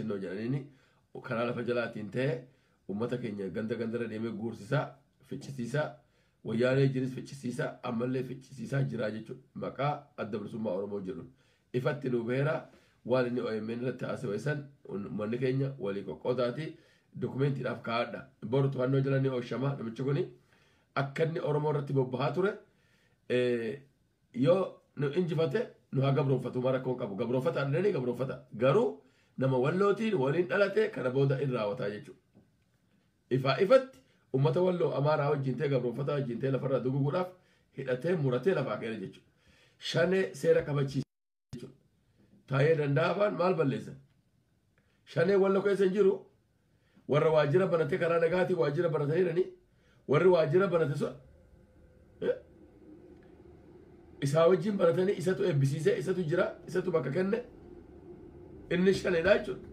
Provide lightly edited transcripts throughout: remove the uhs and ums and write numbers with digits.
ነው jedhaniini karaa lafa jalaatiin ta'e uummata keenya ganda gandarra deemee guursisaa fichisiisaa wayyaanee jiris fichisiisaa ammallee fichisiisaa jira jechuudha. Maqaa Adda Bilisummaa Oromoo jedhuun ifatti nu beera waan inni OMN irratti haasawee san uummanni keenya walii qoqqootaati dokumentiidhaaf kaa'adha. Boru to'annoo jala ni oolchama namichi kuni akka inni Oromoo irratti bobbahaa ture yoo nu injifate nu haa gabroonfatu mara rakkoon qabu gabroonfata adda gabroonfata garuu nama wallootiin waliin dhalate kana booda in raawwataa jechuudha. Ifaa ifatti uummata walloo amaaraa wajjin ta'e gabroonfataa wajjin ta'e lafarraa duguguudhaaf hidhatee muratee lafaa ka'e jechuudha. Shanee seera kabachiisa jechuudha. Taayee danda'afaan maal balleessan? Shanee walloo keessa hin jiru warra waajjira banatee karaa nagaatiin waajjira banatanii jiranii warri waajjira banate sun isaa wajjin banatanii isatu eebbisiisee isatu jira isatu bakka kenne inni shaneedha jechuudha.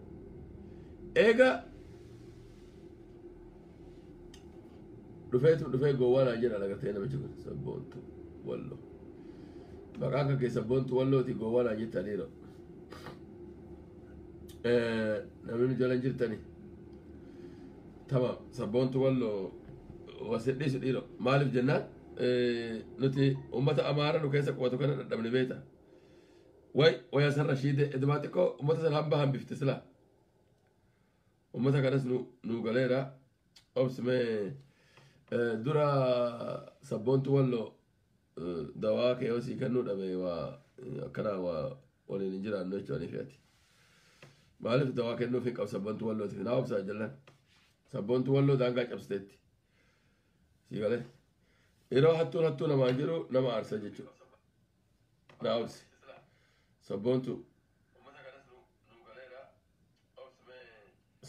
Eega dhufeetu dhufee gowwaa naa jedha agartee namichi kun sabboontu walloo. Maqaan kan kee sabboontu wallooti gowwaa naa jettaniiru. Namni nu jala hin jirtani. Tamam sabboontu walloo wasidhiisu dhiiroo maaliif jennaan nuti uummata amaara nu keessa qubatu kana dadhabne beeta. Way waya san rashiide idumaa xiqqoo uummata sana hamba hambifte sila. Uummata kanas nu galeera obsimee dura sabboontu walloo dawaa kee osii kennuu dhabe waa akkana waa waliin hin jiraannu jechuudha ni fe'ati. Maaliif dawaa kennuuf hin qabu sabboontu wallootiif naa obsaa jallan. Sabboontu walloo daangaa cabsiteetti. Sii galee. Yeroo hattuun hattuu namaan jiru nama aarsa jechuudha. Naa obsi. Sabboontu.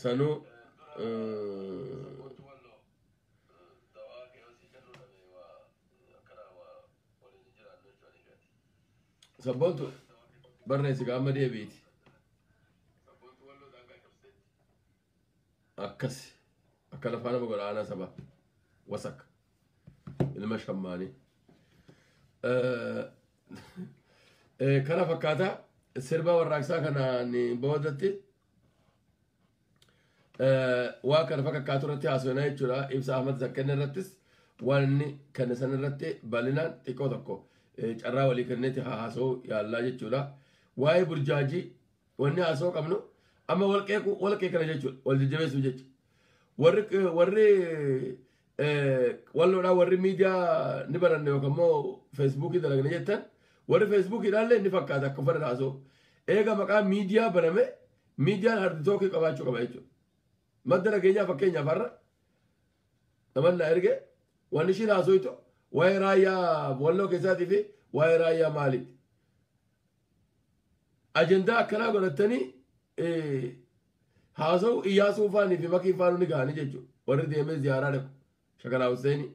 Sanuu sabboontu barreessi gaama deebiiti. Akkas akka lafaa nama godha aanaa saba wasak ilma shammaanii. Kana fakkaata sirba warraaqsaa kanaan boodatti waa kana fakkaatu irratti haasofnaa jechuudha. Ibsa Ahmad Zakkenne irrattis waan inni kenne san irratti bal'inaan xiqqoo tokko carraa walii kenneeti haasa'uu yaallaa jechuudha. Waa'ee burjaajii wanni haasa'uu qabnu amma wal qeeqana jechuudha. Wal jajjabeessuuf jecha. Warri walloodhaa warri miidiyaa ni baranne yookaan immoo feesbuukii dalagne jettan warri feesbuukiidhaallee ni fakkaata akka uffata haasa'u. Eega maqaa miidiyaa baname miidiyaan harditookii qabaachuu qaba jechuudha. Madda nageenyaa fakkeenyaaf har'a namoonni na erge wanni ishiin haasoftu waa'ee raayyaa walloo keessaatii fi waa'ee raayyaa maaliiti. Ajendaa akkanaa godhatanii haasa'u Iyyaasuu faanii fi Makii faanuu ni gahanii jechuudha. Warri deemee ziyaaraa dhaqu Shakalaa Huseenii.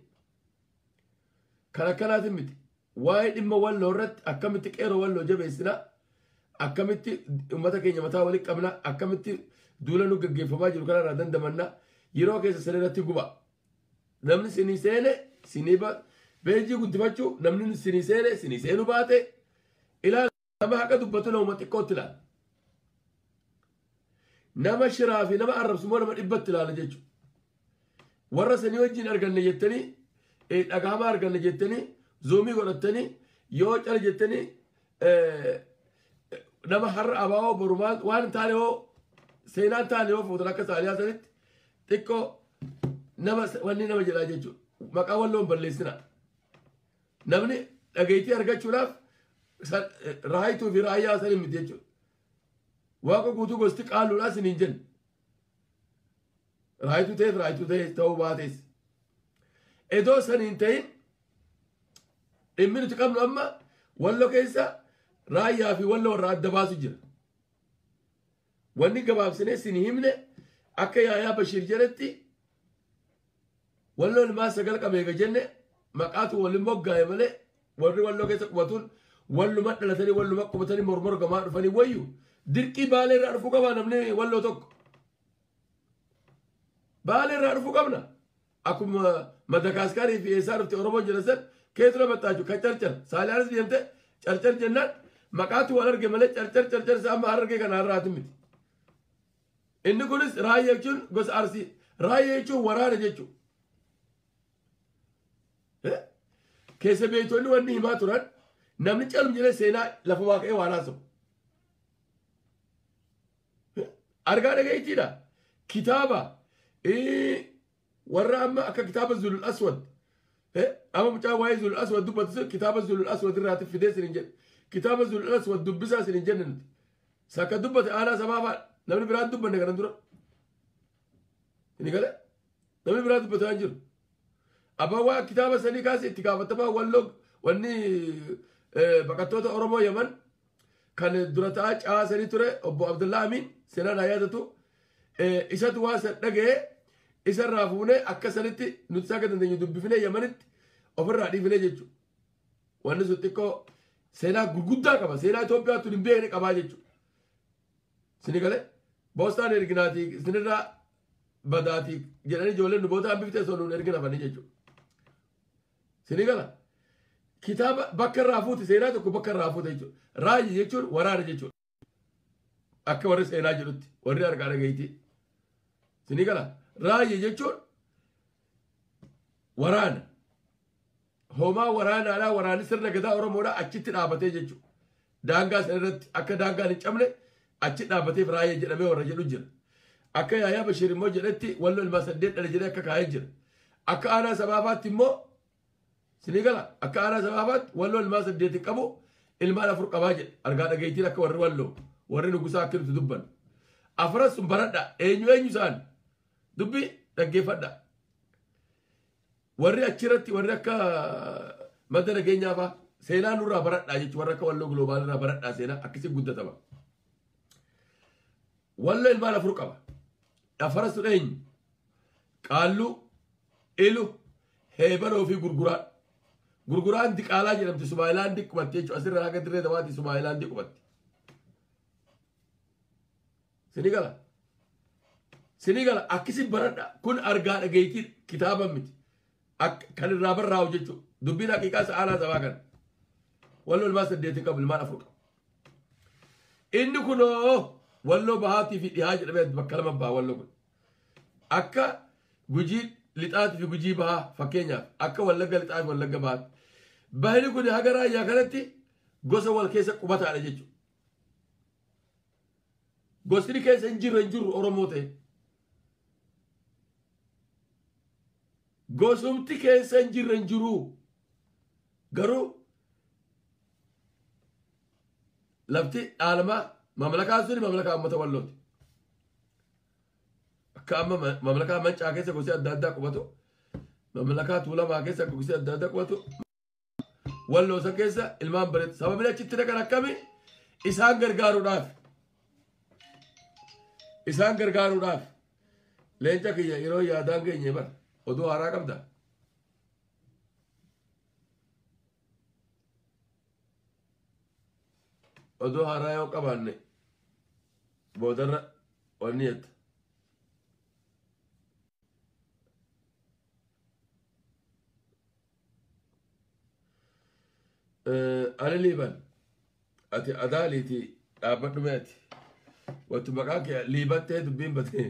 Kan akkanaatiin miti. Waa'ee dhimma walloo irratti akkamitti qeeroo walloo jabeessinaa akkamitti uummata keenya mataa walitti qabnaa akkamitti duula nu gaggeeffamaa jiru kanarraa dandamannaa yeroo keessa sana irratti guba. Namni sinii seene sinii beejii guddifachuu namni sinii seene sinii seenuu baate ilaala nama haqa dubbatu nama xiqqootti ilaala. Nama shiraa fi nama arrabsumoo nama dhibbatti ilaala jechuudha. Warra sanii wajjin arganne jettanii dhagahamaa arganne jettanii zoomii godhattanii yoo cala jettanii nama har'a abaaboo borumaan waan hin taane hoo seenaan taane yoo fuutan akka saaliyaa sanitti xiqqoo nama wanni nama jedhaa jechuudha. Maqaa walloon balleessina. Namni dhageettii argachuudhaaf raayituu fi raayyaa sanii miti jechuudha. Waaqa guutuu gosti qaalluudhaa siniin jenna. Raayituu ta'eef raayituu ta'e ta'uu baates. Edoo saniin ta'in dhimmi nuti qabnu amma walloo keessa raayyaa fi walloo irraa adda baasu jira. Wanni gabaabsinee sin himne akka Yaayaa Bashiir jedhetti walloo ilmaa sagal qabeega jenne maqaatu waliin moggaa'e malee warri walloo keessa qubatuun walluma dhalatanii walluma qubatanii mormor gamaa dhufanii wayyu dirqii baalee irraa dhufuu qaba namni walloo tokko. Baalee irraa dhufuu qabna. Akkuma Madagaskaarii fi eessaa dhufte Oromoon jedhan san keetu maxxaachu kan carcar saaliyaanis deemte carcar jennaan maqaatu wal arge malee carcar carcar isaa amma harargee kana har'aati miti. Inni kunis raayyaa jechuun gosa Arsii. Raayyaa jechuun waraana jechuudha. Keessa beektonni wanni himaa turan namni calum jedhee seenaa lafumaa ka'ee waan haasa'u. Argaa dhageettiidha. Kitaaba warra amma akka kitaaba Zulul Aswad. Amma mucaa waa'ee Zulul Aswad dubbatu sun kitaaba Zulul Aswad irraati fidee isin hin jedhe. Kitaaba Zulul Aswad dubbisaa isin hin jenne nuti. Sakka dubbate aanaa sabaa fa'a namni biraan dubbanne kanan dura. Inni galee namni biraan dubbate waan jiru. Abbaan waa kitaaba sanii kaasee itti gaafatamaa walloo wanni baqattoota Oromoo Yaman kan dura ta'aa caasanii ture obbo Abdullaa Amiin seenaan haa yaadatu. Isatu waa san dhaga'ee isarraa fuunee akka sanitti nuti akka dandeenyu dubbifnee Yamanitti ofirraa dhiifnee jechuudha. Wanni sun xiqqoo seenaa gurguddaa qaba. Seenaa Itoophiyaatu hin beekne qabaa jechuudha. Sini galee boostaan erginaatii isinirraa badaatii jedhanii ijoolleen nu booda hambiftee osoo nuun ergina hafanii jechuudha. Sini gala kitaaba bakka irraa fuute seenaa tokko bakka irraa fuute jechuudha. Raayyi jechuun waraana jechuudha. Akka warri seenaa jedhutti warri harkaa dhagahiitii. Sini gala raayyi jechuun waraana. Homaa waraanaadhaa waraanni sirna gadaa Oromoodhaa achitti dhaabatee jechuudha. Daangaa sana irratti akka daangaan hin cabne achi dhaabbateef raayyaa jedhamee warra jedhu jira. Akka Yaayaa Bashir immoo jedhetti walloo ilmaa 8 dhala jedhee akka kaa'ee jira. Akka aanaa sabaafaatti immoo sinii gala akka aanaa sabaafaatti walloo ilmaa 8 qabu ilmaan 4 qabaa jedhe. Argaa dhageettiin akka warri walloo warri nugusaa akka nuti dubban. Afran sun baradha eenyu eenyu isaan dubbi dhaggeeffadha. Warri achirratti warri akka madda nageenyaa fa'aa seenaa nurraa baradhaa jechuudha. Warri akka walloo giloobaal irraa baradhaa seenaa akkasii guddatama. Walloo ilmaan 4 qaba. Afran sun eenyu? Qaalluu, Ilu, Heebanoo fi Gurguraan. Gurguraan Diqaalaa jedhamti Sumaayilaandii qubatti jechuudha. Asirraa haga dirree dawaati Sumaayilaandii qubatti. Sini gala. Sini gala akkasii baradha. Kun argaa dhageettii kitaaba miti. Kan irraa barraa'u jechuudha. Dubbiin haqiiqaa sa'aalaa sabaa kana. Walloo ilmaan 8 qabu ilmaan 4 qabu. Inni kunoo walloo bahaatii fi dhihaa jedhamee bakka lama baha walloo kun. Akka Gujii lixaatii fi Gujii bahaa fakkeenyaaf akka Wallagga lixaa fi Wallagga bahaatti. Bahni kun haga raayyaa kanatti gosa wal keessa qubataadha jechuudha. Gosni keessa hin jirru Oromoo ta'e. Gosumti keessa hin jirre hin jiru. Garuu lafti dhaalamaa mamlakaan suni mamlakaa uummata wallooti. Akka amma mamlakaa Mancaa keessa gosi adda addaa qubatu, mamlakaa Tuulamaa keessa gosi adda addaa qubatu, walloo san keessa ilmaan bareedu. Sababni achitti dhaqan akkami? Isaan gargaaruudhaaf. Isaan gargaaruudhaaf. Leenca kiyya yeroo yaadaan geenye bara oduu haaraa qabda. Oduu haaraa yoo qabaanne boodarra wanni jetta. Ani Liiban ati adaaliiti dhaabbadhu mee ati. Wattu maqaa kee Liiban ta'ee dubbiin batee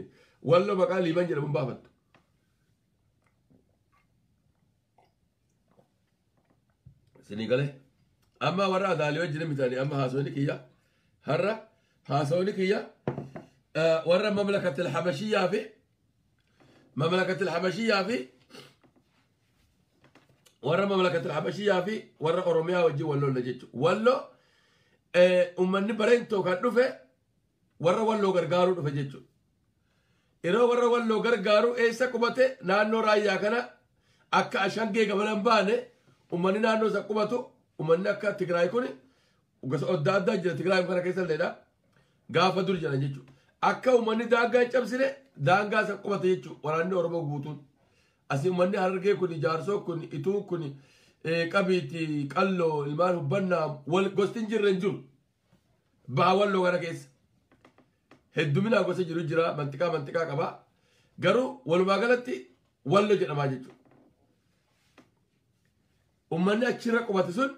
walloo maqaa Liiban jedhamuun baafattu. Isinii galee amma warra adaalii wajjin bitanii amma haasawni kiyya har'a haasawni kiyya warra mamlakatil habashiyyaa fi mamlakatil habashiyyaa fi warra mamlakatil habashiyyaa fi warra Oromiyaa wajjin wal lolla jechuudha. Walloo uummanni bareentoo kan dhufe warra walloo gargaaruu dhufe jechuudha. Yeroo warra walloo gargaaru eessa qubate naannoo raayyaa kana akka ashangee gamana hin baane uummanni naannoo isa qubatu uummanni akka Tigraay kun gosa adda addaa jira Tigraay kana keessa illeedha. Gaafa dur jedhan jechuudha. Akka uummanni daangaa hin cabsine daangaa isa qubate jechuudha. Waraanni Oromoo guutuun. Asii uummanni Harargee kun Jaarsoo kun Ituu kun Qabiiti Qalloo ilmaan Hubbannaa wal gosti hin jirre hin jiru. Baha walloo kana keessa. Hedduminaa gosa jiru jira mantiqaa mantiqaa qaba. Garuu walumaa galatti wallo jedhamaa jechuudha. Uummanni achirra qubate sun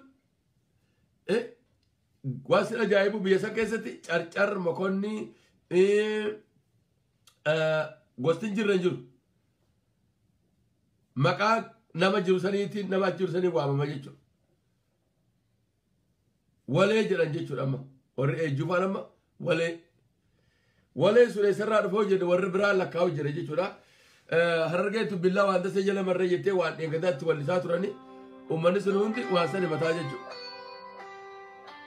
waan sin ajaa'ibu biyya san keessatti Carcar Mokonni Gosti hin jirre hin jiru. Maqaa nama jiru saniitiin nama achi jiru sanii waamama jechuudha. Walee jedhan jechuudha amma. Warri ejjufaan amma walee. Walee sun eessarraa dhufoo jedhe warri biraa lakkaa'u jira jechuudha. Harargeetu billaa waan tasee jala marree jettee waan dheengadaatti wallisaa turani. Uummanni sun hundi waan sani mataa jechuudha.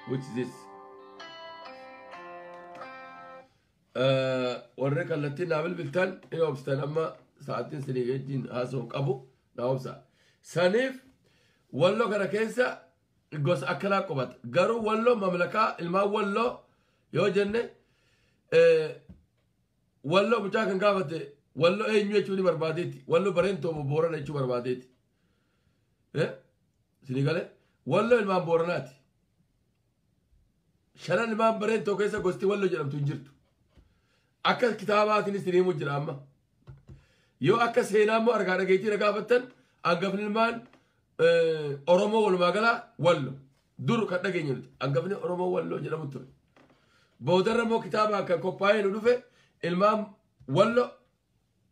Which is this? Warri kallattiin naa bilbiltan ni obsitan amma sa'aatiin sinii wajjin haasa'u qabu naa obsa. Saniif Walloo kana keessa gosa akkanaa qubata. Garuu Walloo mamlakaa ilmaan Walloo yoo jenne, Walloo mucaa kan gaafate Walloo eenyu jechuu ni barbaadeeti. Walloo Bareentoo moo Boorana jechuu barbaadeeti. Isinii galee Walloo ilmaan Booranaati. Shanan ilmaan Bareentoo keessa gosti Walloo jedhamtu hin jirtu. Akka kitaabaatiin isin himu jira amma. Yoo akka seenaa immoo argaa dhageettii na gaafattan, hangafni ilmaan Oromoo walumaa galaa Wallo. Dur kan dhageenye nuti hangafni Oromoo Walloo jedhamu ture. Boodarra immoo kitaabaan kan qophaa'ee nu dhufe ilmaan Wallo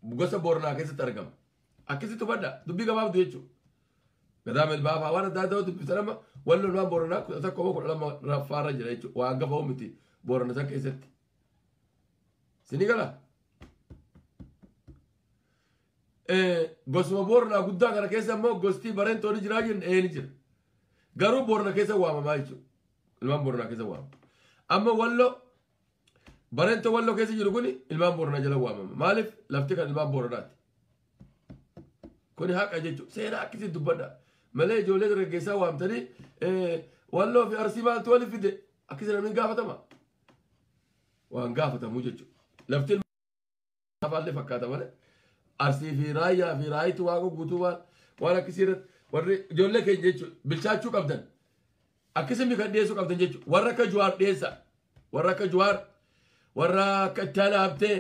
gosa Booranaa keessatti argama. Akkasitti hubadhaa, dubbii gabaabdu jechuudha. Gadaa Melbaa fa'aa waan adda addaa dubbisan amma Wallo ilmaan Booranaa 11 moo 12 raffaarra jira jechuudha. Waan hangafa miti Boorana san keessatti. Sini gala? Gosuma Booranaa guddaa kana keessa immoo gosti Bareentoo ni jiraa jenne, ee ni jira. Garuu Boorana keessa waamamaa jechuudha. Ilmaan Booranaa keessa waamama. Amma Walloo Bareentoo Walloo keessa jiru kuni ilmaan Booranaa jala waamama. Maaliif? Lafti kan ilmaan Booranaati. Kuni haqa jechuudha. Seenaa akkasitti dubbadha. Malee ijoollee dargaggeessaa waamtanii Walloo fi Arsii maaltu waliif fide akkasii namni gaafatama. Waan gaafatamu jechuudha. Lafti afaallee fakkaata malee. Arsii fi Raayyaa fi Raayitu Waaqa guutuu waan akkasii irratti warri ijoollee keenya jechuudha bilchaachuu qabdan. Akkasii kan dhiyeessuu qabdan jechuudha. Warra akka Jawaar dhiyeessa. Warra akka Jawaar, warra akka Ittaanaa Habtee,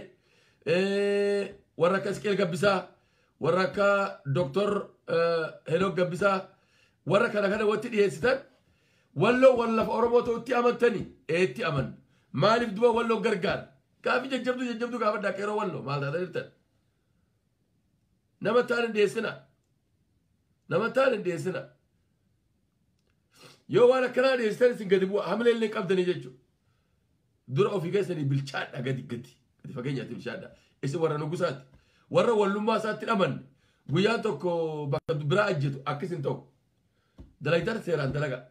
warra akka Isqeel Gabbisaa, warra akka Doktor Henook Gabbisaa, warra kana kana watti dhiyeessitan. Walloo warra lafa Oromoo ta'utti amantanii eetti aman. Maaliif duba Walloo gargaara? Gaafii jajjabduu jajjabduu gaafadhaa qeeroo Walloo maal taatanii jirtan? Nama taan hin dhiyeessina. Nama taan hin dhiyeessina. Yoo waan akkanaa dhiyeessitan isin gadi bu'a hamilee illee qabdanii jechuudha. Dura ofii keessanii bilchaadha, gadi gadi. Gadi fageenyaatti bilchaadha. Isin warra nugusaati. Warra wallummaa isaatti dhamanne guyyaan tokko bakka biraa ajjetu akkas hin ta'u. Dalagdan seeraan dalagaa.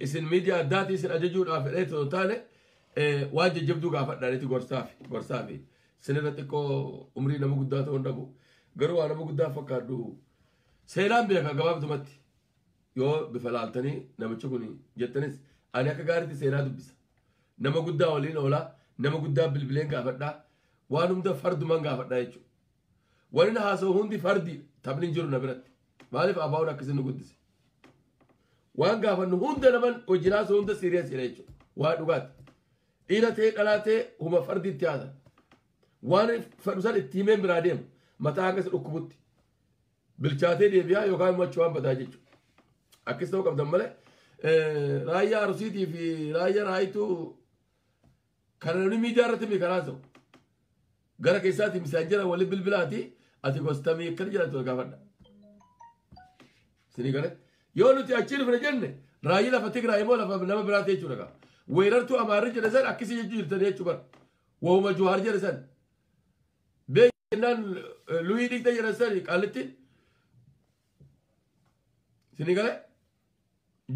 Isin miidiyaa addaatii isin ajajuudhaaf fedhee otoo hin taane waan jajjabduu gaafadhaaniiti gorsaafi gorsaafi. Isinirra xiqqoo umrii nama guddaa ta'uu hin dhabu. Garuu waa nama guddaa fakkaadhu. Seenaan beeka gabaabdumatti. Yoo bifa laaltanii namichi kun jettanis ani akka gaariitti seenaa dubbisa. Nama guddaa waliin oolaa, nama guddaa bilbileen gaafadhaa, waan hunda fardumaan gaafadhaa jechuudha. Wani haasa'u hundi fardi, taphni hin jiru na biratti. Maaliif? Abaa'uun akkasiin nu guddise. Waan gaafannu hunda naman wajjin haasa'u hunda serious jedha jechuudha. Waan dhugaati. Dhiira ta'ee dhalaa ta'ee huma fardi itti haasa. Waan fedhu san itti himeen biraa deema. Mataa akkas dhukkubutti. Bilchaatee deebi'aa yookaan immoo achi waan badaa jechuudha. Akkas ta'uu qabdan malee Raayyaa Arsiitii fi Raayyaa Raayituu kana namni miidiyaa irratti mi karaa ta'u. Gara keessaati misaan jira waliin bilbilaati ati gostamii akkana jedhamtu gaafadha. Isinii galee? Yoo nuti achi dhufne jenne raayyaa lafa Tigraay immoo lafa nama biraati jechuudha gaa. Weerartuu Amaarri jedhe san akkasii jechuu jirtanii jechuu bara. Wahuma Jawaar jedhe san. Beeknaan Luhii dhiqxe jedhe san qaallitti. Isinii galee?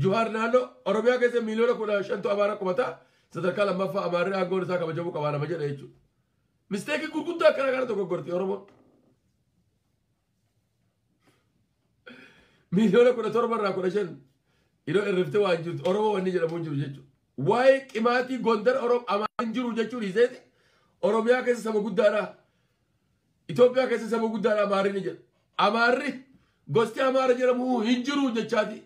Jawaar naannoo Oromiyaa keessa miiliyoona 15tu Amaara qubata, sadarkaa lammaffaa Amaarri aangoon isaa kabajamuu qabaa nama jedhe jechuudha. Mistake gurguddaa akkana kana tokko gorti Oromoon. Miiliyoona 17 irraa 15 yeroo irriftee waan jirtu Oromoo wanni jedhamu hin jiru jechuudha. Waa'ee qimaatii Gondar Oromoo Amaarri hin jiru jechuun hiseeti Oromiyaa keessa saba guddaadha. Itoophiyaa keessa saba guddaadha Amaarri ni jedha. Amaarri gosti Amaara jedhamu hin jiru jechaati.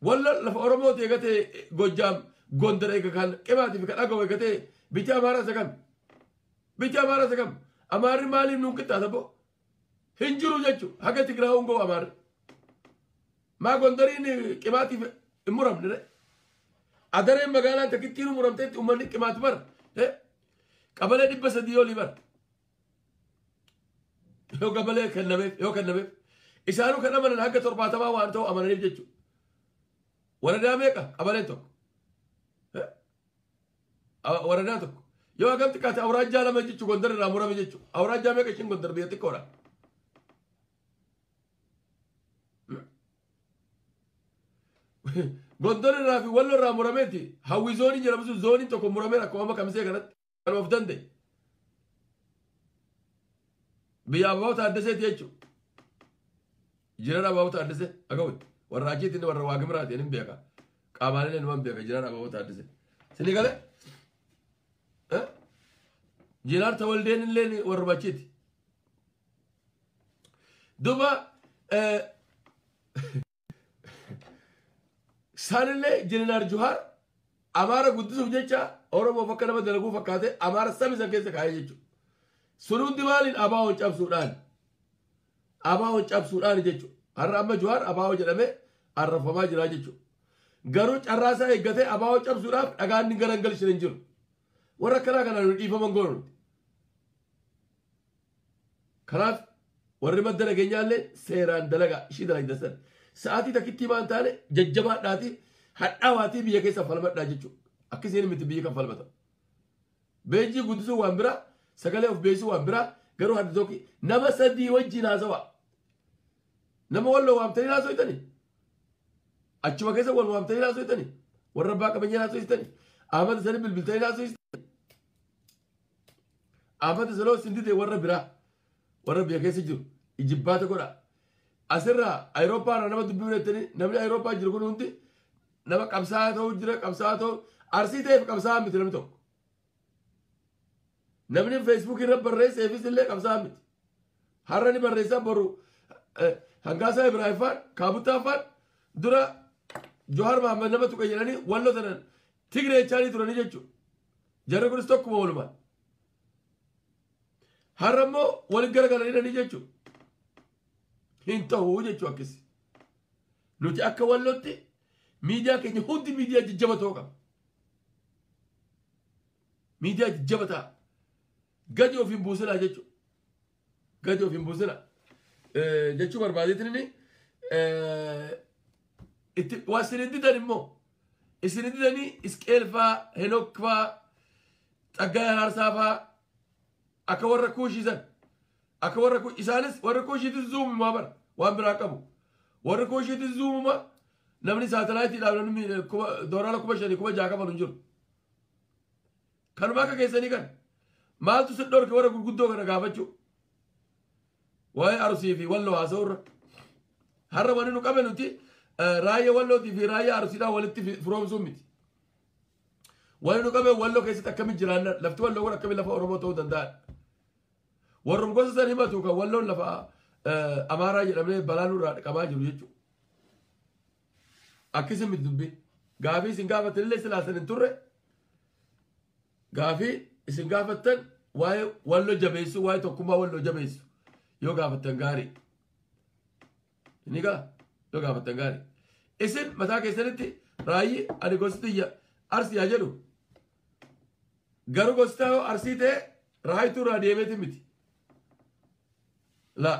Walla lafa Oromoo ta'e gatee Gojjaam Gondar eega kan qimaatii fi kan Agaw eegatee biyya Amaaraa isa kam? Biyya Amaaraa isa kam? Amaarri maaliif nuun qixxaata boo? Hin jiru jechuudha. Haga Tigraay hongoo Amaarri. Maa Gondariin qimaatiif hin muramne re? Adareen magaalaan takkittiin muramteetti uummanni qimaati bara. Qabalee 300 olii bara. Yoo qabalee kennameef yoo kennameef isaanuu kan amanan hanga 70 waan ta'u amananiif jechuudha. Waradaa meeqa qabaleen tokko? Waradaa tokko. Yoo hagam xiqqaate awraajjaa 2 jechuudha Gondar irraa murame jechuudha. Awraajjaa meeqa ishiin Gondar biyya xiqqoodha. Gondar irraa fi Walloo irraa murameeti hawwi zoonii jedhamu sun zooniin tokko murameera akkuma amma kamisee kanatti kan of danda'e. Biyya Abaaboo Taaddaseeti jechuudha. Jiraan Abaaboo Taaddasee agawe warra achiitti warra Waaqimiraati hin beeka. Qaamaan illee numa beeka jiraan Abaaboo Taaddasee. Sinii galee? Jiraan Tawaldeen illee warra achiiti. Duuba isaanillee Jeneraal Juhaar Amaara guddisuuf jecha Oromoof akka nama dalaguu fakkaate Amaara sami san keessa kaa'ee jechuudha. Sun hundi maaliin ABO cabsuudhaan? ABO cabsuudhaan jechuudha. Har'a amma Juhaar ABO jedhamee arrafamaa jira jechuudha. Garuu carraa isaa eeggatee ABO cabsuudhaaf dhagaan inni garagalchine hin jiru. Warra akkanaa kanaan nu dhiifaman goonu nuti. Kanaaf warri madda nageenyaallee seeraan dalagaa ishii dalagdan. Sa'aatii takkittii maan taane jajjabaadhaati hadhaawaatii biyya keessa falmadhaa jechuudha. Akkasiin miti biyya kan falmata. Beenjii guddisuu waan biraa, sagalee of beeksisuu waan biraa, garuu hadda tokko nama 3 wajjin haasawaa. Nama walloo waamtanii haasawitanii. Achuma keessa wal waamtanii haasawitanii. Warra abbaa qabeenyaa haasawitanii. Ahmad sanii bilbiltanii haasawitanii. Ahmad sanoo isin didee warra biraa warra biyya keessa jiru ijibbaata godha. Asirraa Awurooppaa irraa nama dubbifne jettanii namni Awurooppaa jiru kun hundi nama qabsaa'aa ta'uu jira qabsaa'aa ta'uu Arsii ta'eef qabsaa'aa miti namni tokko. Namni Feesbuukii irra barreesseefis illee qabsaa'aa miti. Har'a ni barreessaa boru Hangaasaa Ibraahim faan Kaabuttaa faan dura Johaar Mahammad nama tuqe jedhanii walloo sanan Tigree jechaanii turanii jechuudha. Jarri kunis tokkuma walumaan. Har'a immoo waliin garagalanii jechuudha. Hin ta'uu jechuudha akkasi. Nuti akka wallootti miidiyaa keenya hundi miidiyaa jajjaba ta'uu qaba. Miidiyaa jajjaba ta'a. Gadi of hin buusinaa jechuudha. Gadi of hin buusinaa. Jechuu barbaadeetiin inni itti waa isin didan immoo isin didanii Isqeel faa, Henook faa, Xaggaa Araarsaa faa akka warra kuushiisan akka warra isaanis warra kuushiitis zuumumaa bara waan biraa qabu. Warra kuushiitis zuumumaa namni saatalaayitiidhaaf namni doolaara 5,000 6,000 qaban hin jiru. Kanuma akka keessanii kan maaltu si dhorke warra gurguddoo kana gaafachuu? Waa'ee Arsii fi Walloo haasa'u irra. Har'a wanni nu qabe nuti raayyaa Wallootii fi raayyaa Arsiidhaa walitti firoomsuu miti. Wanni nu qabe Walloo keessatti akkamitti jiraanna lafti Walloo kun akkamitti lafa Oromoo ta'uu danda'a? Warrum gosa san himatu kan Walloon lafa Amaaraa jedhamee balaa nurraa qabaa jiru jechuudha. Akkasii miti dubbii. Gaafii isin gaafattan illee silaasan hin turre. Gaafii isin gaafattan waa'ee Walloo jabeessu waa'ee tokkummaa Walloo jabeessu yoo gaafattan gaarii. Inni gaa yoo gaafattan gaarii. Isin mataa keessanitti raayyi ani gosti xiyya Arsii haa jedhu. Garuu gosti yoo Arsii ta'e raayituu irraa deemeeti miti. La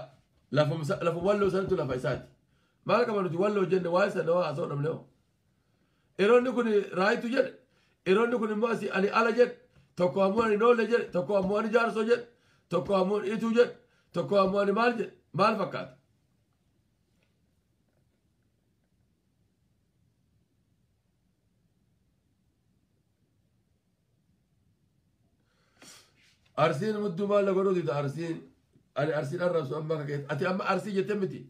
lafa Walloo sanatu lafa isaati. Maal qaba nuti Walloo jenne waa'ee sana waa haasa'uu dhabne hoo. Yeroonni kun raayituu jedhe yeroonni kun immoo asii ani ala jedhe tokko ammoo ani noolle jedhe tokko ammoo ani jaarsoo jedhe tokko ammoo ani ituu jedhe tokko ammoo ani maal jedhe maal fakkaata? Arsiin mudduu maal na godhuu dida Arsiin ani Arsiin arrabsu amma akka keessa ati amma Arsii jette miti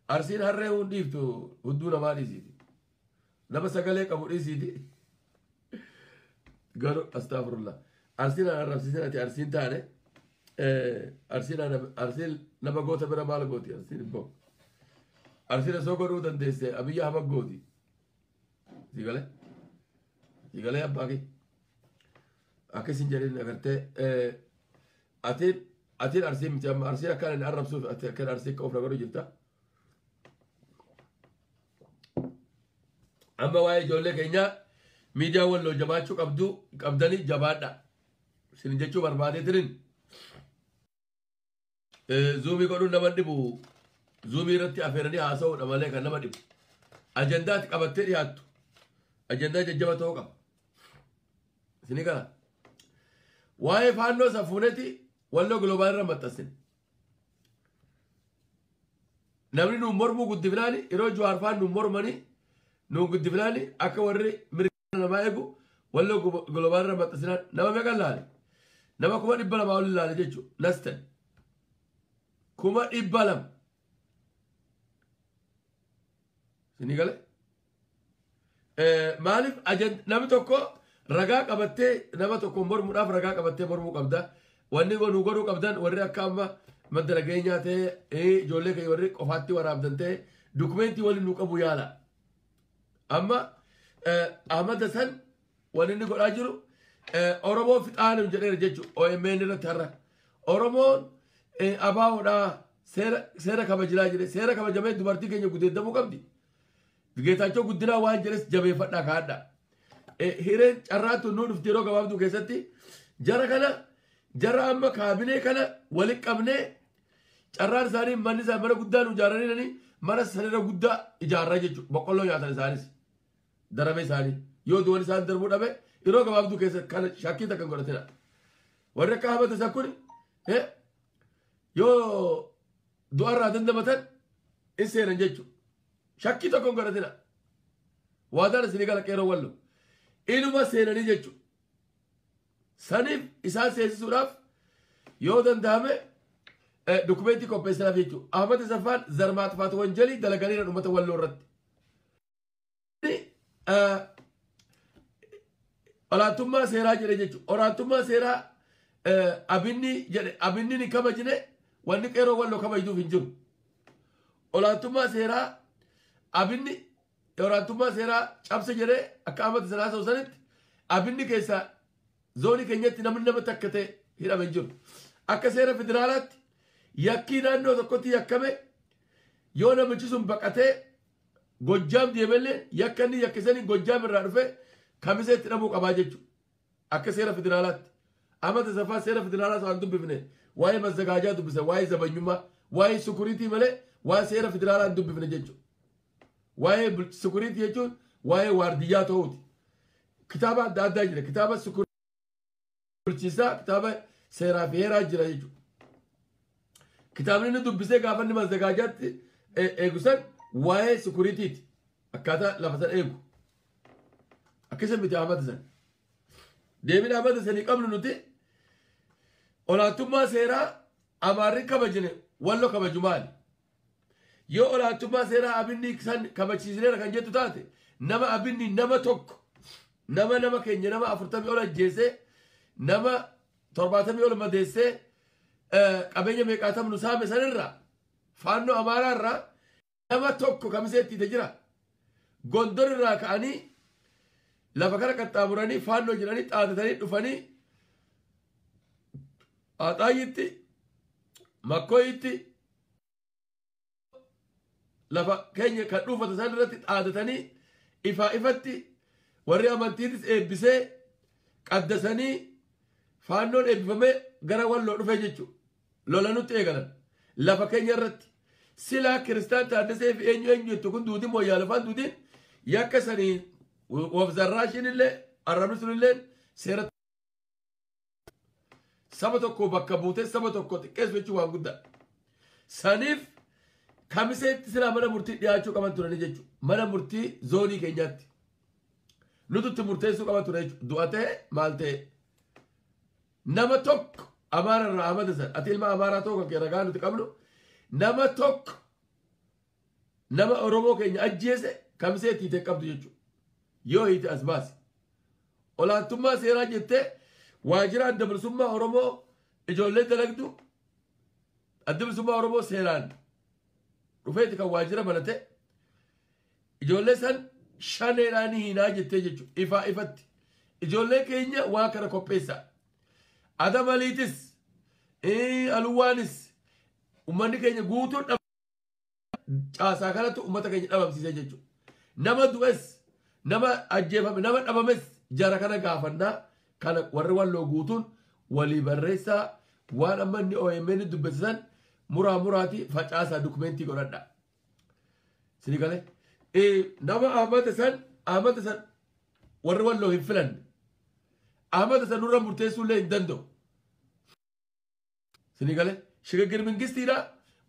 Arsiin harree hun dhiiftu hudduu namaa dhiisiiti nama sagalee qabu dhiisiiti garuu astaghfirullah Arsiin an arrabsiisin ati Arsiin taane Arsiin nama goota bira maal gooti Arsiin immoo Arsiin osoo godhuu dandeesse Abiyyi Ahmad gooti sigalee abbaa kee akkasin jedhin agartee atiin Arsii miti amma Arsii akkaan inni arrabsuuf ati akkan Arsii akka of na godhu jirta. Amma waa'ee ijoollee keenyaa miidiyaa Walloo jabaachuu qabdanii jabaadha. Isin jechuu barbaadeetiin zuumii godhuun nama dhibu, zuumii irratti afeeranii haasa'uudha malee kan nama dhibu. Ajandaatti qabattee dhiyaattu ajandaa jajjaba ta'uu qaba. Isinii kana waa'ee faannoo safuuneeti Walloo Global irra maxxansine. Namni nuun mormuu guddifnaani, yeroo Jawaar faan nuun mormanii nuun guddifnaani, akka warri mirga namaa eegu Walloo Global irra maxxansinaan nama meeqa laale? Nama 200,000 ol ilaale jechuudha. Nasten 200,000. Isinii gale? Maaliif namni tokko ragaa qabattee nama tokko mormuudhaaf ragaa qabattee mormuu qabda. Wanni nu godhuu qabdan, warri akka amma madda nageenyaa ta'e, ijoollee keenya warri qofaatti waraabdan ta'e, dukumeentii waliin nu qabu yaala. Amma Ahmad Hassan wanni inni godhaa jiru Oromoo fixaanim jedheera jechuudha OMN irratti har'a. Oromoon abaawoodhaa seera kabajilaa jedhe, seera kabajamee dubartii keenya gudeeddamuu qabdi. Geetaachoo Guddinaa waan jedhes jabeeffadhaa kaa'adhaa. Hireen carraatu nuu dhufti yeroo gabaabduu keessatti jara kana, jara amma kaabinee kana walitti qabnee, carraan isaanii manni isaa mana guddaa nu ijaaranii mana sanirra guddaa ijaarraa jechuudha. Boqqolloo nyaatan isaanis darame isaanii yoo du'an isaan darbuu dhabe yeroo gabaabduu keessatti kana shakkii takka hin godhatina. Warri akka Ahmad isa kun yoo du'arraa dandamatan in seenan jechuudha. Shakkii tokko hin godhatina. Waadaan isinii gala, qeeroo Wallo. Inuma seenanii jechuudha. Saniif isaan seensisuudhaaf yoo danda'ame dukumentii qopheessinaaf jechuudha. Ahmad Saffaan zarmaatfaat wanjalii dalaganiidhaan uummata Walloo irratti. Olaantummaa seeraa jedhe jechuudha. Olaantummaa seeraa abinni jedhe, abinni ni kabajne, wanni qeeroo Walloo kabajduuf hin jiru. Olaantummaa seeraa abinni olaantummaa seeraa cabse jedhee akka Ahmad Sanaa sanitti abinni keessaa zoonii keenyatti namni nama takka ta'e hidhame hin jiru. Akka seera federaalaatti yakkii naannoo tokkotti yakkame yoo namichi sun baqatee Gojjaam deemellee, yakka inni yakkisanii Gojjaam irraa dhufe Kamisee itti dhabuu qabaa jechuudha. Akka seera federaalaatti. Ahmad Asaffaa seera federaalaas waan dubbifne, waa'ee mazzagaajaa dubbisa, waa'ee zabanyummaa, waa'ee sukuriitii malee waa'ee seera federaalaa hin dubbifne jechuudha. Waa'ee sukuriitii jechuun waa'ee waardiyyaa ta'uuti. Kitaaba adda addaa jira. Kitaaba sukuriitii bulchiisaa, kitaaba seeraa fi heeraa jira jechuudha. Kitaabni inni dubbisee gaafa inni mazzagaajaatti eegu san waa'ee sukuriitiiti. Akkaataa lafa san eegu. Akkasa miti Ahmad Hasan. Deebiin Ahmad Hasanii qabnu nuti olaantummaa seeraa Amaarri kabajne Wallo kabaju maali? Yoo olaantummaa seeraa abinni san kabachiisneera kan jettu taate, nama abinni nama tokko nama keenya nama 40 ol ajjeesee, nama 70 ol madeessee, qabeenya meeqaatam nu saame sanirraa, faannoo Amaaraa irraa nama tokko Kamisee itti jira. Gondor irraa ka'anii lafa kana qaxxaamuranii faannoo jedhanii xaatatanii dhufanii Axaayyitti, Makkooyitti lafa keenya kan dhuunfatan isaan irratti xaatatanii ifaa ifatti warri amantiitis eebbisee qaddasanii faannoon eebbifamee gara Walloo dhufee jechuudha. Lola nutti eegalan. Lafa keenya irratti. Silaa Kiristaan Taaddasee fi eenyu eenyu jettu kun duutiin mooyyaalafaan duutiin yakka sanii of zarraashiin illee arrabni sun illee seera saba tokko bakka buutee saba tokko xiqqeessu jechuun waan guddaa. Saniif Kamiseetti silaa mana murtii dhiyaachuu qaban turanii jechuudha. Mana murtii zoonii keenyaatti. Nuti murteessuu qaban ture jechuudha. Du'a ta'e maal ta'e. Nama tokko Amaara irraa, Ahmad Hasan, ati ilma Amaaraa ta'uu kan kee ragaa nuti qabnu, nama tokko nama Oromoo keenya ajjeese Kamisee itti hiite qabdu jechuudha. Yoo hiite as baasi. Olaantummaa seeraa jettee waajjira Adda Bilisummaa Oromoo ijoollee dalagdu, Adda Bilisummaa Oromoo seeraan dhufeeti kan waajjira banate, ijoollee san shaneedhaan hiinaa jettee jechuudha. Ifaa ifatti. Ijoollee keenya waan kana qopheessaa. Adamaliitis aluwaanis uummanni keenya guutuun caasaa kanatti uummata keenya dhabamsiisee jechuudha. Nama du'es, nama ajjeefame, nama dhabames jara kana gaafannaa. Kana warri Walloo guutuun Walii barreessaa waan amma inni OMN dubbisisan muraa muraati facaasaa dokumentii godhadha. Sini galee nama Ahmad Hasan warri Walloo hin filanne. Ahmad Hasan nurra murteessuu illee hin danda'u. Sini galee shigagir mingistiidha.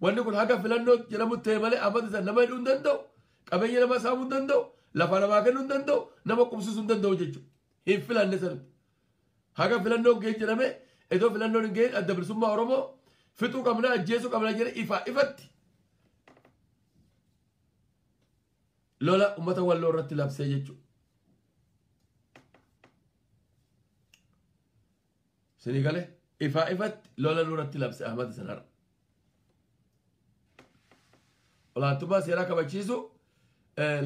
Wanni kun haga filannoo jedhamu ta'e malee Ahmad Hasan nama hidhuu hin danda'u. Qabeenya nama saamuu hin danda'u. Lafa namaa kennuu hin danda'u. Nama qubsiisuu hin danda'u jechuudha. Hin filanne sanatti. Haga filannoon ga'e jedhame, iddoo filannoon hin ga'in Adda Bilisummaa Oromoo fixuu qabna, ajjeesuu qabna jedhe ifaa ifatti lola uummata Walloo irratti labsee jechuudha. Sini galee ifaa ifatti lola nurratti labse Ahmad sanarra. Olaantummaa seeraa kabachiisu,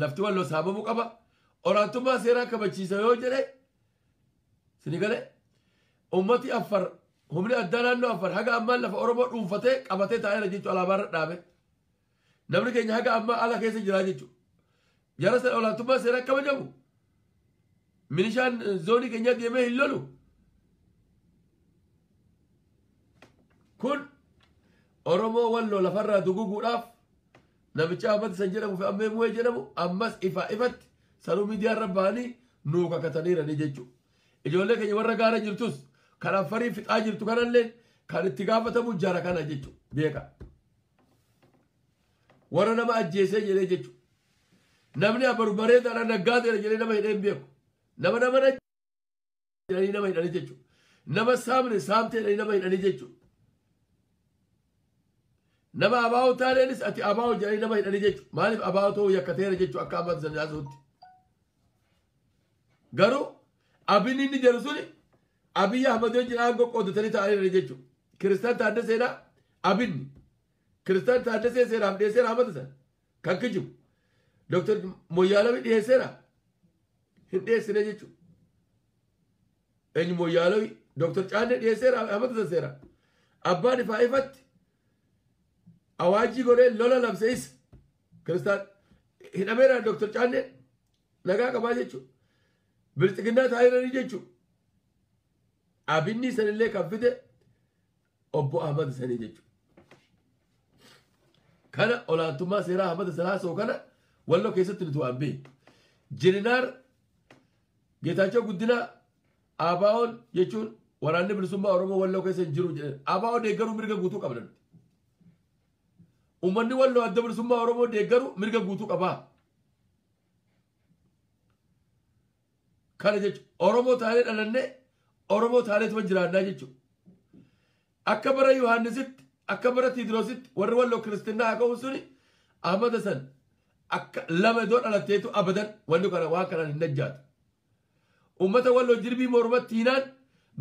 lafti Walloo saamamuu qaba. Olaantummaa seeraa kabachiisa yoo jedhe, sini galee, ummati Affar, humni addaa naannoo Affar haga ammaa lafa Oromoo dhuunfatee qabatee taa'eera jechuudha, alaabaa irra dhaabe. Namni keenya haga ammaa ala keessa jira jechuudha. Jara sana olaantummaa seeraa kabajamu. Milishaan zoonii keenya deemee hin lolu. Kun Oromoo Walloo lafarraa duguguudhaaf namicha Ahmad san jedhamu fi Ammee Mu'ee jedhamu ammas ifaa ifatti sanuu miidiyaa irra bahanii nuu kakataniiranii jechuudha. Ijoollee keenya warra gaara jirtus, kan Affarii fixaa jirtu kanallee kan itti gaafatamu jara kana jechuudha, beeka. Warra nama ajjeesee jedhee jechuudha. Namni abaru bareedaadha, naggaateedha jedhee nama hidhee hin beeku. Nama jedhanii nama hidhanii jechuudha. Nama saamne, saamtee jedhanii nama hidhanii jechuudha. Nama abaa'oo taaneenis ati abaa'oo jedhanii nama hidhanii jechuudha. Maaliif abaa'oo ta'uu yakkateera jechuudha akka amma sanyaasuutti. Garuu Abin inni jedhu suni Abiyyi Ahmad wajjin aangoo qooddatanii ta'anii jechuudha. Kiristaan Taaddaseedha Abinni. Kiristaan Taaddasee seeraaf dhiyeesseera Ahmad sana kan kijibu. Dooktar Moyyaalawii dhiyeesseera. Hin dhiyeessine jechuudha. Eenyu Moyyaalawii? Dooktar Caannee dhiyeesseera Ahmad sana seera. Abbaan ifaa ifatti awaajii godhee lola labse isa. Kiristaan hidhameera, Dooktar Caannee nagaa qabaa jechuudha. Bilxiginnaa taa'anii jechuudha. Abinni sanillee kan fide obbo Ahmad sanii jechuudha. Kana olaantummaa seeraa Ahmad Salaasoo kana Walloo keessatti nuti waan beeku. Jeneraal Geetaachoo Guddinaa ABO'n jechuun Waraanni Bilisummaa Oromoo Walloo keessa hin jiru jedhan. ABO deeggaruu mirga guutuu qabna nuti. Uummanni Walloo Adda Bilisummaa Oromoo deeggaruu mirga guutuu qabaa. Kana jechuun Oromoo taanee dhalannee Oromoo taaneetuma jiraannaa jechuudha. Akka bara Yohaannisitti, akka bara Tiidroositti warri Walloo kiristinnaa haa ka'u suni Ahmad Hasan akka lama iddoo dhalatteetu abadan wanni kana waan kanaan hin najjaatu. Uummata Walloo jirbii mormatti hinaan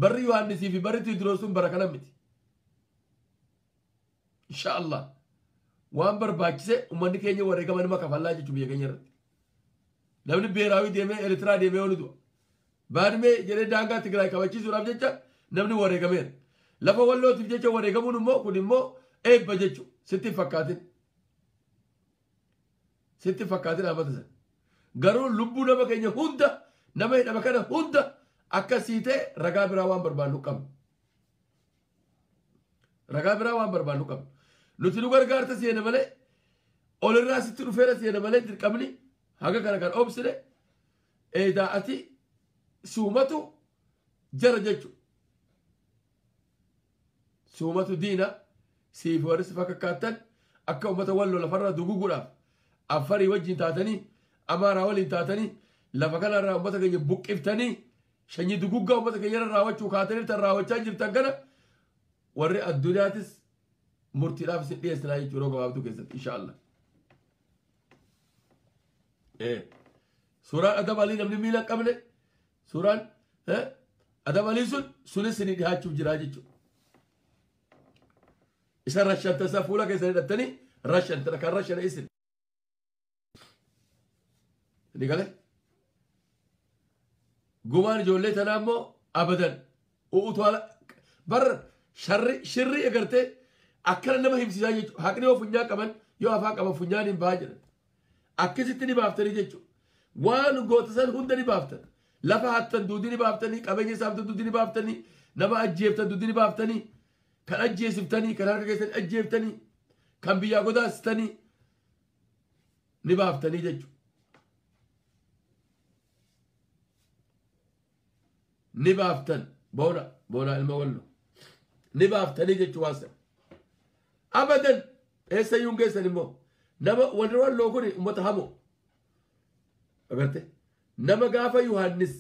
barri Yohaannisii fi barri Tiidroos sun bara kana miti. Insha Allah waan barbaachise uummanni keenya wareegama nama kafallaa jechuun biyya keenya irratti. Namni beeraawii deemee, Eertiraa deemee yoo du'a. Baadmee jedhee daangaa Tigraay kabachiisuudhaaf jecha namni wareegameera. Lafa Wallootiif jecha wareegamuun immoo kun immoo eebba jechuudha. Sitti hin fakkaatin. Sitti hin fakkaatin Ahmad Hasan. Garuu lubbuu nama keenya hunda, nama hidhama kana hunda akka siitee ragaa biraa waan barbaannu qabna. Ragaa biraa waan barbaannu qabna. Nuti nu gargaarta seena malee, olirraa sitti dhufeera seena malee, dirqamni haga kana kan obsine eedaa ati suumatu jara jechuudha. Suumatu diina siif warri si fakkaattan akka uummata Walloo lafarraa duguguudhaaf Affarii wajjin taatanii, Amaaraa waliin taatanii, lafa kanarraa uummata keenya buqqiftanii, sanyii duguggaa uummata keenya irra raawwachuu kaatanii tan raawwachaa jirtan kana warri addunyaatis murtiidhaaf isin dhiyeessinaa jechuudha yeroo gabaabduu keessatti, insha Allah. Suuraan Adam Alii, namni miila hin qabne, suuraan Adam Alii sun sunis isin dhihaachuuf jira jechuudha. Isa rashanta isa fuula keessan hidhattanii rashanta kan rashana isin. Inni galee? Gumaan ijoollee tanaa immoo abadan u'utu bar sharri shirri agartee akkana nama himsiisaa jechuudha. Haqni yoo funyaan qaban, yoo afaan qaban funyaan hin bahaa jedhan. Akkasitti ni baaftanii jechuudha. Waan goota san hunda ni baaftan. Lafa hattan duudii ni baaftanii, qabeenya saamtan duudii ni baaftanii, Nama ajjeeftan duddi ni baaftanii. Kan ajjeesiftanii kan harka keessanii ajjeeftanii kan biyyaa godaasistanii ni baaftanii jechuudha. Ni baaftan boona boona ilma wallo ni baaftanii jechuu waan sana. Abadan eessayyuu hin geessan immoo nama warri walloo kun uummata hamoo agarte nama gaafa Yohaannis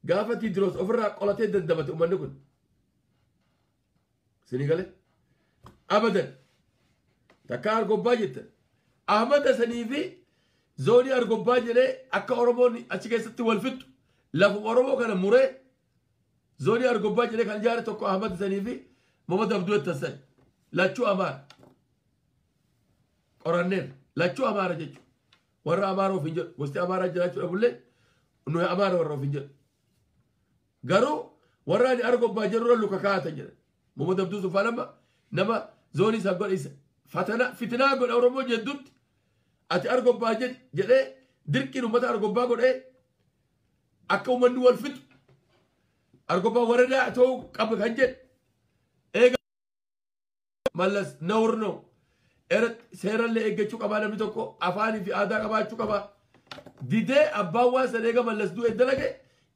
gaafa Tidiroos ofirraa qolatee dandamate uummanni kun. Sinii galee abadan takka Argobbaa jettan Ahmad Hasanii fi zoonii Argobbaa jedhee akka Oromoon achi keessatti wal fixxu lafuma Oromoo kana muree zoonii Argobbaa jedhee kan ijaare tokko Ahmad Hasanii fi Mohammad Abduu Tassan lachuu Amaara qoranneen lachuu Amaara jechuudha. Warra Amaara of hin jedhu gosti Amaaraa jiraachuu dhabullee nuyi Amaara warra of hin jedhu. Garuu warra ani Argobbaa jedhurra luka kaa'atan jedhan. Mohammad Abduu Sufaan amma nama zoonii isaa godhe isa fitinaa godhe Oromoo jedhutti ati Argobbaa jedhee dirqiin uummata Argobbaa godhee akka uummanni wal fixu Argobbaa waradaa ta'uu qaba kan jedhe eega Mallas nawr ነው seerallee eeggachuu qabaa namni tokko afaanii fi aadaa qabaachuu qabaa didee abbaan waan sana eega Mallas du'e dalage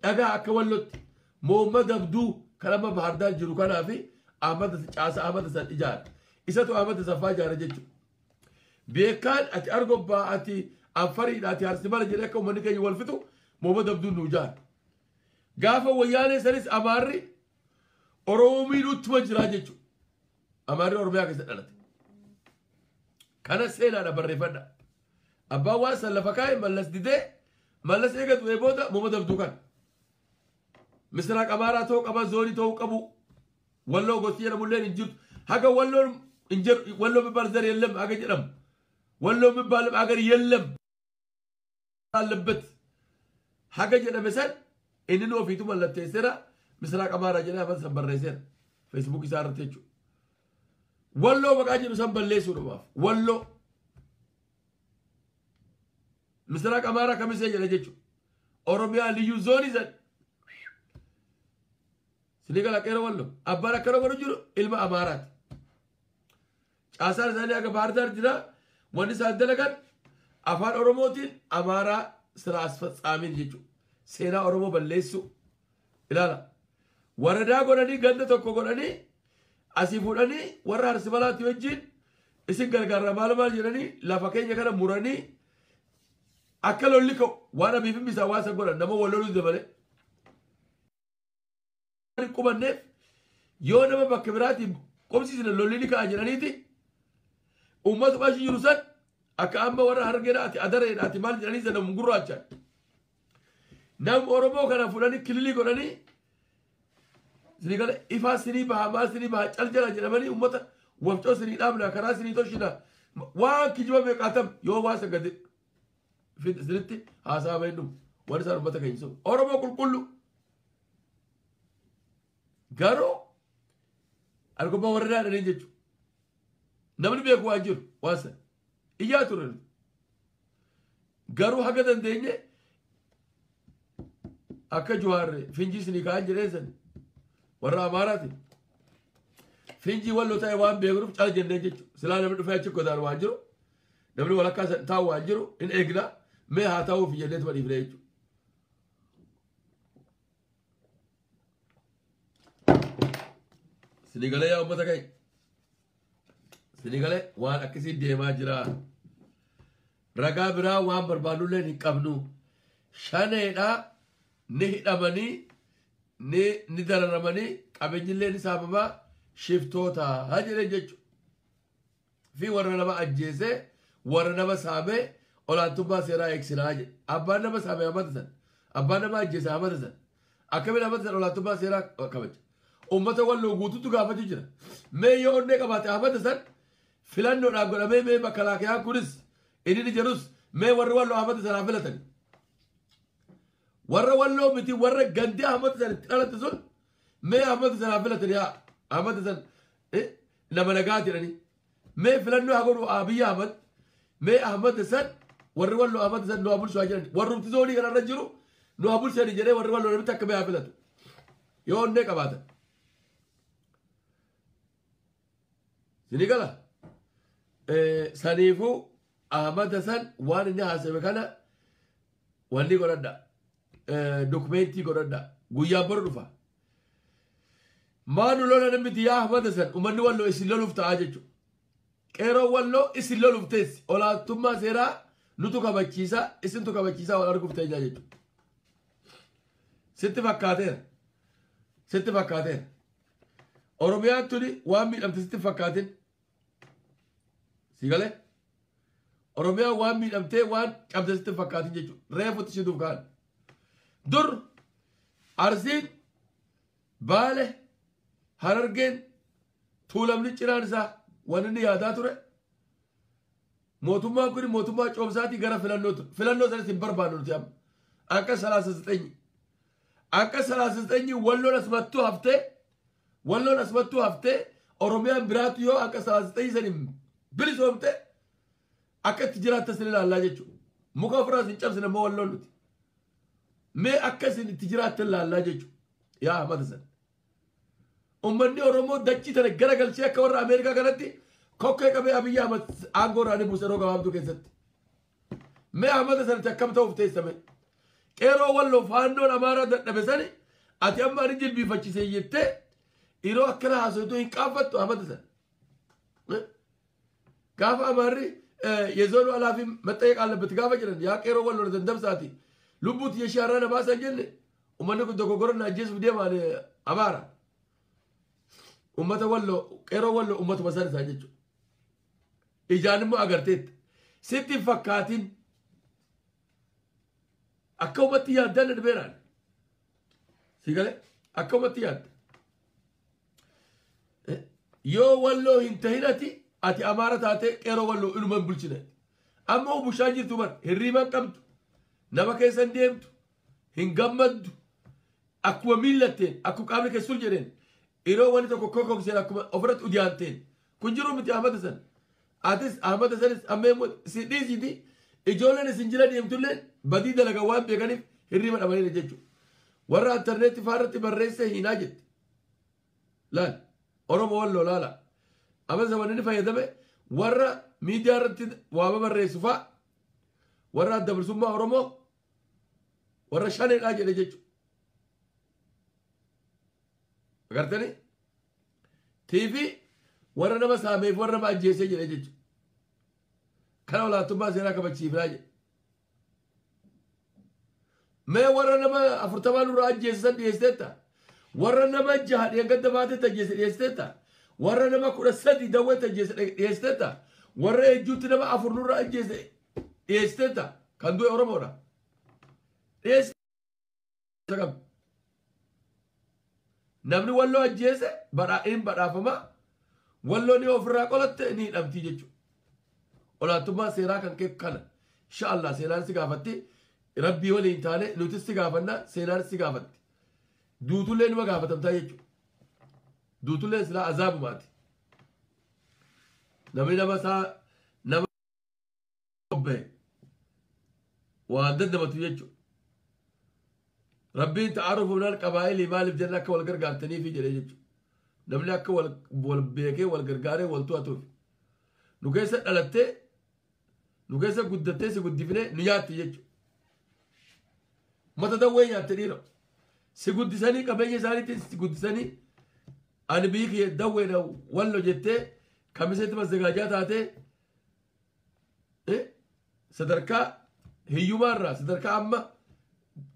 dhagaa akka wallotti Mohammad Abduu kan amma Bahardaar jiru kanaa fi Ahmad Caasa Ahmad Hasan ijaare isatu Ahmad Hasan faa ijaare jechuudha. Beekaan ati Argobbaa ati Anfariidha ati Arsimala jedhee akka uummanni keenya wal fixu Mohammad Abduun nu ijaare. Gaafa wayyaanee sanis Amaarri Oromoo miidhuuttuma jiraa jechuudha. Amaarri Oromiyaa keessa dhalate. Kana seenaadha barreeffadha. Abbaan waan san lafa kaa'e Mallas didee Mallas eega du'ee booda Mohammad Abduu kana. Misraaq Amaaraa ta'uu qaba zoonii ta'uu qabu. Walloo gosti jedhamullee hin jirtu. Haga walloon hin jiru walloo የሚባል ዘር የለም haga jedhamu. Walloo የሚባል አገር የለም አለበት haga jedhame san inni nu ofiitu mallatteesseera Misraaq Amaaraa jedhee afaan san barreesseera. Feesbuuk isaa irratti jechuudha. Walloo maqaa jedhu san balleessuudhaaf walloo Misraaq Amaaraa kamisee jedha jechuudha. Oromiyaa liyyuu zoonii san sinii gala qeera walloo abbaan akkana godhu jiru ilma Amaaraati. Caasaan isaanii akka Bahardaar jira wanni isaan dalagan afaan Oromootiin Amaaraa ስራ አስፈጻሚን jechuudha. Seenaa Oromoo balleessu ilaala. Waradaa godhanii ganda tokko godhanii asii fuudhanii warra Arsimalaatti wajjin isin gargaarra maal maal jedhanii lafa keenya kana muranii akka lolli ka'u waan abiif bisaa waan san godhan nama wal loluu dabale. Qubanneef yoo nama bakka biraatiin qubsiisne lolli ni ka'a jedhaniiti uummata achi jiru san akka amma warra Hargeedhaati Adareedhaati maal jedhanii sana gurraachan. Nam Oromoo kana fuudhanii kililii godhanii sinii gala ifaa sinii baha maal sinii baha cal jala jedhamanii uummata wafcoo sinii dhaabna karaa sinii tolchina waan kijiba meeqaatam yoo waan san gadi sinitti haasaa bahee dhumu waan isaan uummata keenya sun Oromoo qulqullu garuu Argobbaa warra dhaadhanii jechuudha. Namni beeku waan jiru waan sana iyyaa ture garuu haga dandeenye akka Jawaarre finjii sinii ka'an jedhee san warra Amaaraati. Finjii walloo ta'e waan beeknuuf cal jennee jechuudha. Silaa namni dhufee achi godaan waan jiru namni walakkaa taa'u waan jiru hin eegna mee haa taa'uuf jenneetuma dhiifne jechuudha. Sinii galee yaa uummata keenya. Sinii galee waan akkasii deemaa jira. Ragaa biraa waan barbaadullee hin qabnu. Shaneedhaa ni hidhamanii ni dararamanii qabeenyillee ni saamamaa shiftoota haa jedhan jechuudha. Fi warra nama ajjeesee warra nama saamee olaantummaa seeraa eegsinaa jedhe. Abbaan nama saamee Ahmad Hasan abbaan nama ajjeese Ahmad Hasan akkamiin Ahmad Hasan olaantummaa seeraa kabaja. Uummata walloo guutuutu gaafachuu jira. Mee yoo onnee qabaate Ahmad Hasan filannoodhaan godhamee mee makalaakayaan kunis inni ni jedhus mee warri walloo Ahmad Hasan haa filatani. Warra walloo miti warra gandee Ahmad Hasan itti dhalate sun mee Ahmad Hasan haa filatani haa Ahmad Hasan nama nagaa jedhani. Mee filannoo haa godhu Abiy Ahmad mee Ahmad Hasan warri walloo Ahmad Hasan nu haa bulchu haa jedhani. Warrumti zoonii kanarra jiru nu haa bulchani jedhee warri walloo namitti akka mee haa filatu. Yoo onnee qabaatan. Sinigala saniifuu Ahmad Hasan waan inni haasawe kana wanni godhadha. Dokumentii godhadha. Guyyaa boru dhufa. Maanu lola namni yaa Ahmad Hasan uummanni walloo isin loluuf ta'a jechuudha. Qeeroo walloo isin loluuf teessi. Olaantummaa seeraa nutu kabachiisa isintu kabachiisaa wal arguuf ta'e jechuudha. Sitti fakkaateera. Sitti fakkaateera. Oromiyaan tuni waan miidhamte sitti fakkaatin. Si galee? Oromiyaan waan miidhamtee waan cabde sitti fakkaatin jechuudha. Reefutti ishee duuf ka'an. Dur Arsiin Baale Harargeen Tuulamni cinaan isaa waan inni yaadaa ture. Mootummaan kun mootummaa coomsaatii gara filannoo ture. Filannoo sanas hin barbaannu nuti amma. Akka 39. Akka 39 walloon asumattuu haftee walloon asumattuu haftee Oromiyaan biraatu yoo akka 39 saniin bilisoomte akka itti jiraattas ni ilaallaa jechuudha. Muka ofirraas hin cabsine immoo walloon nuti. Mee akka isin itti jiraattan ilaallaa jechuudha. Yaa Ahmad Hasan. Uummanni Oromoo dachii tana garagalchee akka warra Ameerikaa kanatti kokkee qabee Abiyyi Ahmad aangoo irraa ni buuse yeroo gabaabduu keessatti. Mee Ahmad Hasanitti akkam ta'uuf teessame? Qeeroo walloo faannoon Amaaraa dadhabe sani ati amma ani jilbiifachisee jettee yeroo akkana haasoftu hin qaanfattu Ahmad Hasan. Gaafa Amaarri የዞኑ ኃላፊ መጠየቅ አለበት gaafa jedhan yaa qeeroo walloo dandamsaati lubbuuti yeshii har'a na baasan jenne uummanni kun dogoggora na ajjeesuuf deemaan Amaara. Uummata walloo qeeroo walloo uummatuma san isaa jechuudha. Ijaan immoo agarteetta. Sitti hin fakkaatin akka uummatti yaaddan dhbeeraan. Si galee akka uummatti yaadda. Yoo walloo hin tahin ati Amaara taatee qeeroo walloo inuma hin bulchine. Amma bushaan jirtu bar hirriiba hin qabdu. Nama keessa hin deemtu. Hin gammaddu. Akkuma miillatteen akkuma qaamni keessul jedheen yeroo wanni tokko kokokseen akkuma ofirratti udiyaanteen kun jiru miti Ahmad Hasan. Atis Ahmad Hasanis amma immoo si dhiisiti ijoolleen isin jira deemtullee badii dalagaa waan beekaniif hirriiba dhabaniidha jechuudha. Warra intarneetii faarratti barreesse hiinaa jetti. Laal Oromoo walloo laala. Amma zamanni inni fayyadame warra miidiyaa irratti waama barreessu fa'a warra adda bilisummaa Oromoo warra shaneedhaa jedhe jechuudha. Agartanii? TV warra nama saameef warra nama ajjeesee jedhe jechuudha. Kana olaantummaa seeraa kabachiifnaa jedhe. Mee warra nama 40 nurraa ajjeesisan dhiyeessiteetta? Warra nama 6 dheengadda baatetti ajjeese dhiyeessiteetta? Warra nama 13 dawweetti ajjeese dhiyeessiteetta? Warra ejjuutti nama 4 nurraa ajjeese dhiyeessiteetta? Kan du'e Oromoodha. Dhiyeessiteetta. Namni walloo ajjeese badhaadhiin badhaafama. Walloo ni ofirraa qolatte ni hidhamtii jechuudha. Olaantummaa seeraa kan kee kana. Inshaallah seenaan si gaafatti. Rabbii waliin taane nutis si gaafanna seenaan si gaafatti. Duutullee numa gaafatamtaa jechuudha. Duutullee silaa azaabumaati. Namni nama isaa nama bobba'e waan dandamatu jechuudha. Rabbiin ta'aarufu minal qabaa'ilii maaliif jenna akka wal gargaartaniifi jedhee jechuudha. Namni akka wal beekee wal gargaaree wal to'atuuf. Nu keessa dhalattee nu keessa guddattee si guddifnee nu nyaatti jechuudha. Mata dawwee nyaatte dhiira. Si guddisanii qabeenya isaaniitiin si guddisanii ani biyyi kiyya dawweedha wallo jettee kamiseetti mazzagaajaa taatee sadarkaa hiyyumaarraa sadarkaa amma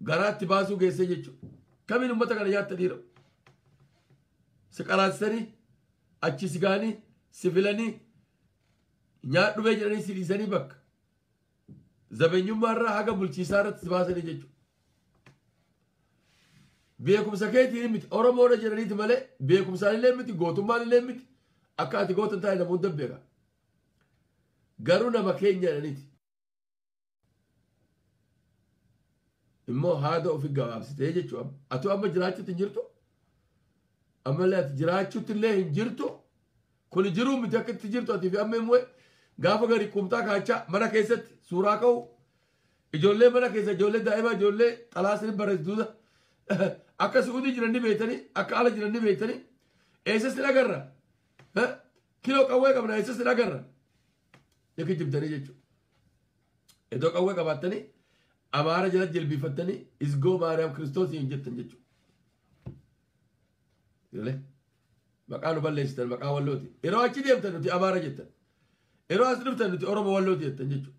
garaatti baasuu geessee jechuudha. Kamiin uummata kana nyaatta dhiira. Si qaraasisanii achi si ga'anii si filanii nyaadhumee jedhanii si dhiisanii bakka. Zabeenyummaarraa haga bulchiisaa irratti si baasanii jechuudha. Beekumsa keetiin miti Oromoodha jedhaniiti malee beekumsaan illee miti gootummaan illee miti akka ati gootan taa'e nama hunda beeka. Garuu nama keenya jedhaniiti. Immoo haada ofi gabaabsitee jechuudha. Ati amma jiraachuutti hin jirtu. Ammallee ati jiraachuutti illee hin jirtu. Kun jiruu miti akka itti jirtu ati fi amma immoo gaafa gadi qumxaa kaachaa mana keessatti suuraa ka'u. Ijoollee mana keessa ijoollee daa'imaa ijoollee xalaasni barreessituudha. Akka Suudii jiran ni beektanii akka ala jiran ni beektanii eessas ni agarra. Kiloo qawwee qabna eessas hin agarra. Ni kijibtanii jechuudha. Iddoo qawwee qabaattanii Amaara jala jilbiifattanii Izgoo Maariyaam Kiristoos hin jettan jechuudha. Maqaa nu balleessitan maqaa Wallooti. Yeroo achi deemtan nuti Amaara jettan. Yeroo as dhuftan nuti Oromoo Wallooti jettan jechuudha.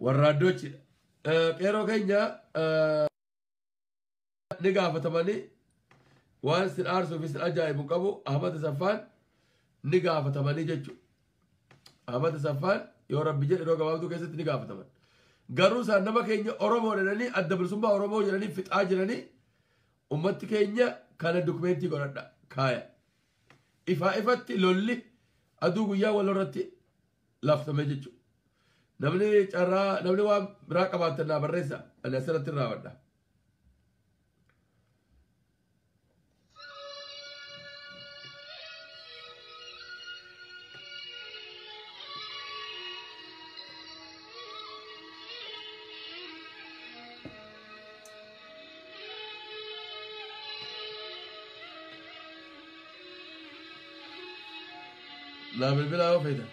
Warraaddochidha. Qeeroo keenya ni gaafatamanii waan sin aarsuu fi sin ajaa'ibu qabu Ahmad Saffaan ni gaafatamanii jechuudha. Ahmad Saffaan yoo Rabbi jedhe yeroo gabaabduu keessatti ni gaafataman. Garuu isaan nama keenya Oromoo jedhanii Adda Bilisummaa Oromoo jedhanii fixaa jiranii ummatti keenya kana dokumentii godhadha kaaya. Ifaa ifatti lolli aduu guyyaa wal irratti laftame jechuudha. Namni carraa namni waan biraa qabaatan naa barreessa, ani asirratti raawwadha. Naa bilbilaa yoo feetan.